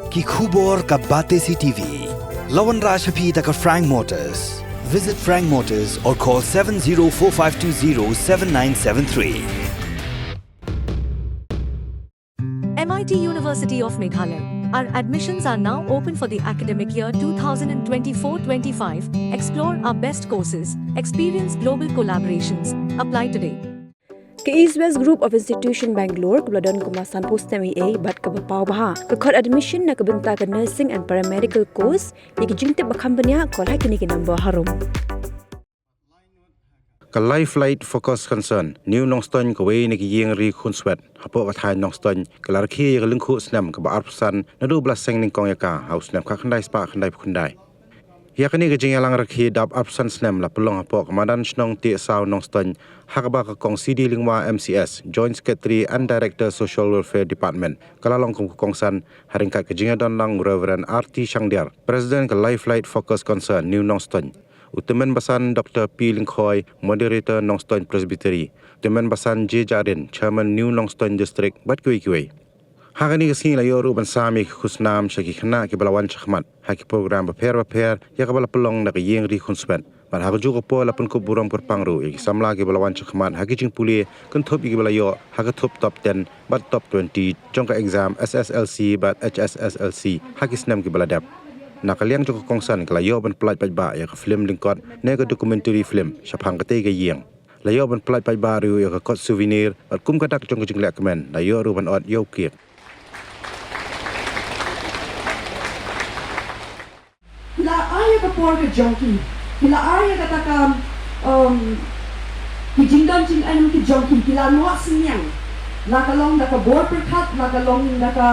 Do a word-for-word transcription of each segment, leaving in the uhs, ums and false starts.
Ki khubor ka Batesi T V. La wanrah sha phi da ka Frank Motors. Visit Frank Motors or call seven zero four five two zero seven nine seven three. M I T University of Meghalaya. Our admissions are now open for the academic year two thousand twenty-four twenty-five. Explore our best courses, experience global collaborations. Apply today. Ka East West Group of Institution Bangalore kaba la don kumba sanphew snem eiei bad kaba paw bha ka khot admission na ka bynta ka nursing and paramedical course. Ïa ki jingtip ba kham bniah, call ha kine ki number harum. Ka Life Light Focus Concern New Nongstoiñ, kawei na ki ïing ri khunswet hapoh ka thaiñ Nongstoiñ, ka la rakhe ïa ka lyngkhuh snem kaba arphew san naduh ba la seng nyngkong ïa ka ha u snem khatkhyndai spah khyndaiphew khyndai. Ïa kane ka jingïalang rakhe dap arphew san snem la pynlong hapoh ka madan shnong Tiehsaw Nongstoiñ, ha kaba ka Kong C D Lyngwa M C S, Joint Secretary and Director Social Welfare Department, ka la long kum ka kongsan ha ryngkat ka jingïadon lang u Reverend R T Shangdiar, President ka Life Light Focus Concern New Nongstoiñ, u Tymmen Basan Doctor P Lyngkhoi, Moderator Nongstoiñ Presbytery, Tymmen Basan J Jahrin, Chairman New Nongstoiñ District, bad kiwei kiwei. Ha kane ka sngi la ïoh ruh ban sam ïa ki khusnam sha ki khynnah kiba la wan shakhmat ha ki program bapher bapher ïa kaba la pynlong da ka ïing ri khunswet. Bad ha kajuh ka por la pynkup burom kyrpang ruh ïa ki samla kiba la wan shakhmat ha ki jingpule, kynthup ïa kiba la ïoh ha ka thup top ten bad top twenty jong ka exam S S L C bad H S S L C ha ki snem kiba la dep. Na ka liang jong ka kongsan ka la ïoh ban pyllait paidbah ïa ka film lyngkot ne ka documentary film shaphang katei ka ïing. La ïoh ban pyllait paidbah ruh ïa ka kot souvenir, bad kum ka dak jong ka jingleh kmen la ïoh ruh ban ot ïa u cake. Ki la ai ïa ka por ka jong ki, ki la ai ïa kata ka, um, ki jingdon jingem ki jong ki, ki la noh synñiang. La ka long da ka bor pyrkhat, la ka long da ka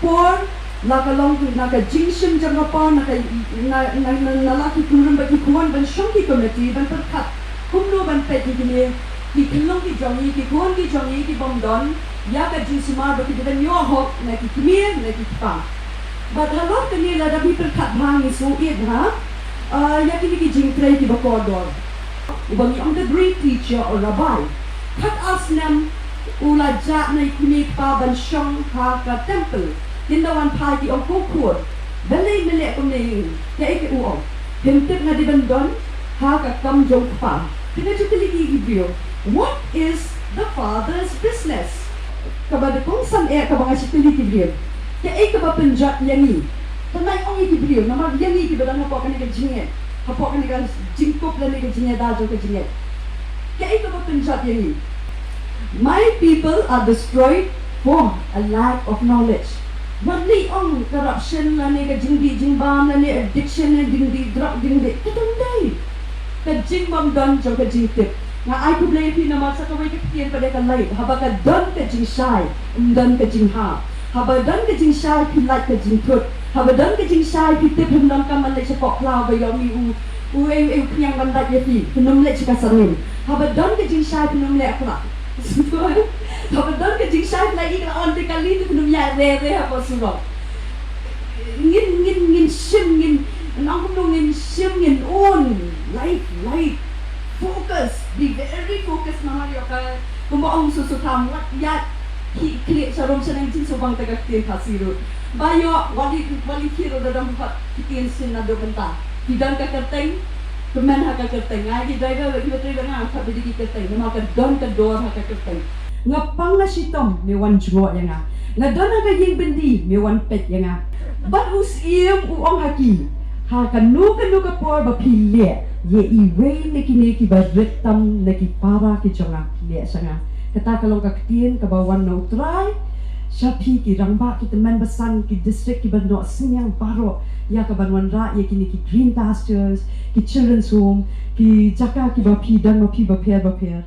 por, la ka long na ka jingshim jong ka por, na ka, na, na, na, na la ki khun rim bad ki khun ban shong ki komiti ban pyrkhat kumno ban peit ïa kine ki khyllung ki jong ngi, ki khun ki jong ngi ki bym don ïa ka jingsumar ba ki dei ban ïoh hok na ki kmie na ki kpa. Bad halor kane lada ngi pyrkhat bha ngi sngewthuh bha, ah, ïa kine ki jingtrei kiba kordor. Uba ngi ong the great teacher or rabbi. Khatar snem u la jah na i kmie i kpa ban shong ha ka temple. Ynda wan phai ki ong, ko khun, balei me leh kumne ïa ngi? Kaei kaba u ong? Phim tip nga dei ban don ha ka kam jong u kpa. Te nga ju kylli ïa ki briew, what is the father's business? Kaba dei kongsan eh kaba nga shu kylli ki briew. Kaei kaba pynjot ïa ngi? Te nga ong ïa ki briew, namar ïa ngi kiba don hapoh kane ka jingngeit, hapoh kane ka jingkup lane ka jingïada jong ka jingngeit. Kaei kaba pynjot ïa ngi? My people are destroyed for a lack of knowledge. Wat leh ong corruption lane ka jingdih jingbam lane addiction lane jingdih drug jingdih. Ka dang dei ka jingbymdon jong ka jingtip. Nga ai khublei ïa phi namar sa kawei ka ktien pat ka lait, haba ka don ka jingshai, ym don ka jingha. Haba don ka jingshai phi lait ka jingthut. Haba don ka jingshai phi tip, ym don ka man leit sha pok phlaw ba ïoh mi u, u ei u ei u khñiang ban lait ïa phi, phin ym leit sha ka sarmin. Haba don ka jingshai phin ym leh phlak. Haba don ka jingshai phi lait ïa ka on te kali te phin ym ïaid re re hapoh surok. Ngin, ngin, ngin shim, ngin, nang kumno ngin shim, ngin un. Life, life. Focus. Be very focused namar ïoh ka, kumba ong Soso Tham, wat ïaid khih khlieh sharum shaneng, jingsngewbang te ka ktien Khasi ruh. Ba ïoh, wat leit, wat leit khih ruh da dang hot ktien shin naduh mynta. Phi don ka kyrteng, kmen ha ka kyrteng. Nga ïa ki driver bad kiba trei bad nga, nga khot ba dei ki kyrteng. Namar ka don ka dor ha ka kyrteng. Nga pang nga shitom, me wan jngoh ïa nga. Nga don ha ka ïing byndi, me wan peit ïa nga. Bad u Syiem u ong ha ki, ha kano kano ka por ba phi leh ïa iwei na kine kiba rit tam na ki para ki jong nga, leh sha nga. Kata ka long ka ktien kaba wan na U Trai sha phi ki rangbah, ki tymmen basan, ki district kiba noh synñiang baroh ïa kaban wanrah ïa kine ki green pastures, ki children's home, ki jaka kiba phi don ma phi bapher bapher.